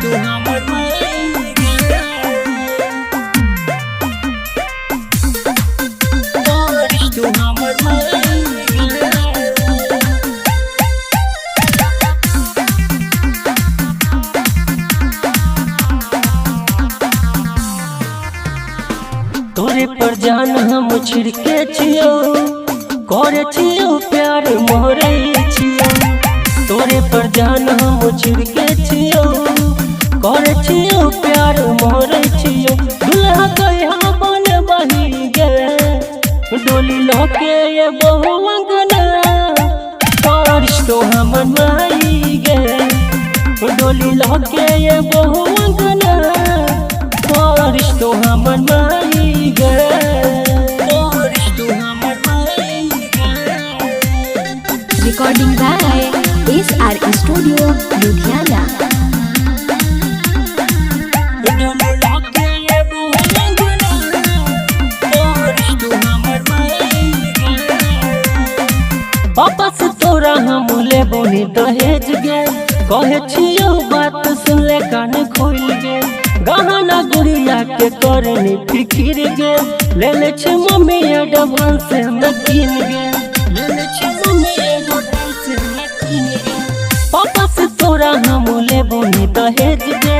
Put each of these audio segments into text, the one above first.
तू हमर माई गे। बारिश तू हमर माई गे। तोरे पर जान हम छिड़के छियो, करे छियो प्यार मोरे छियो। तोरे पर जान हम छिड़के छियो, करे छियो प्यार मोरे छियो। दुल्हा कहिया बन बही गे, डोली लके ये बहु अंगना। बारिश तो हमर माई गे, डोली लके ये बहु अंगना। बारिश तो हमर माई गे, बारिश तो हमर माई गे। Recording by SR Studio, Ludhiana. डोली लके ये बहु अंगना, बारिश तो हमर माई गे। पापा से तोरा हम लेबो नी दहेज गे, कहे छियो बात सुन ले कान खोल गे। गहना गुड़िया के करनी फिकिर गे, ले ले छे मम्मी एडवांस में कीन गे, ले ले छे मम्मी एडवांस में कीन गे। पापा से तोरा हम लेबो नी दहेज गे,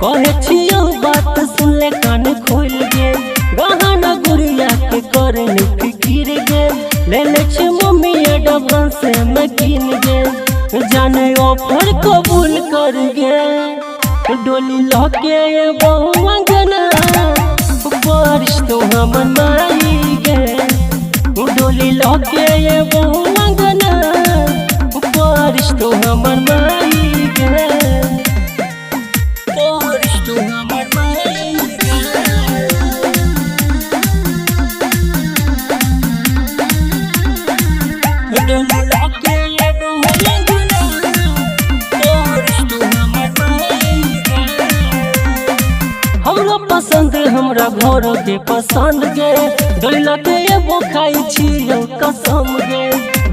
कहे छियो बात सुन ले कान खोल गे। गहना गुड़िया के करनी फिकिर गे, ले ले छे मम्मी एडवांस में कीन गे। जाने ऑफर कबूल कर गे, डोली लके ये बहु अंगना। बारिश तो हमर माई गे, डोली लके ये बहु अंगना। बारिश तो हमर माई गे, बारिश तो हमर माई गे। डोली लके ये बहु अंगना, बारिश तो हमर माई गे। हमरा पसंद हमरा घर के पसंद गे, डोली के एगो खाई छियो कसम गे।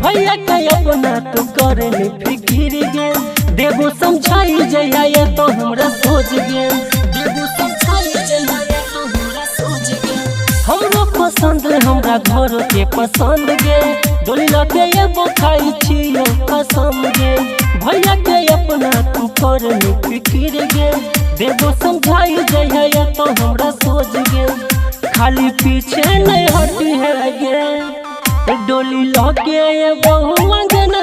भैया के अपना तू करनी फिकिर गे, देबो समझाई जइया ये तो हमरा सोच गे, देबो समझाई जइया ये तो हमरा सोच गे। हमरो पसंद हमरा घर के पसंद गे, डोली के एगो खाई छियो कसम गे। भैया के अपना तू करनी फिकिर गे, देबो समझाई जइया ये तो हमरा सोच गे। खाली पीछे नहीं हटी है गे, डोली लके ये बहु अंगना।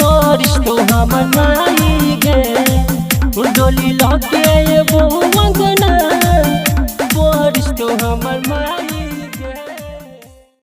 बारिश तो हमर माई गे, डोली लके ये बहु अंगना। बारिश तो हमर माई।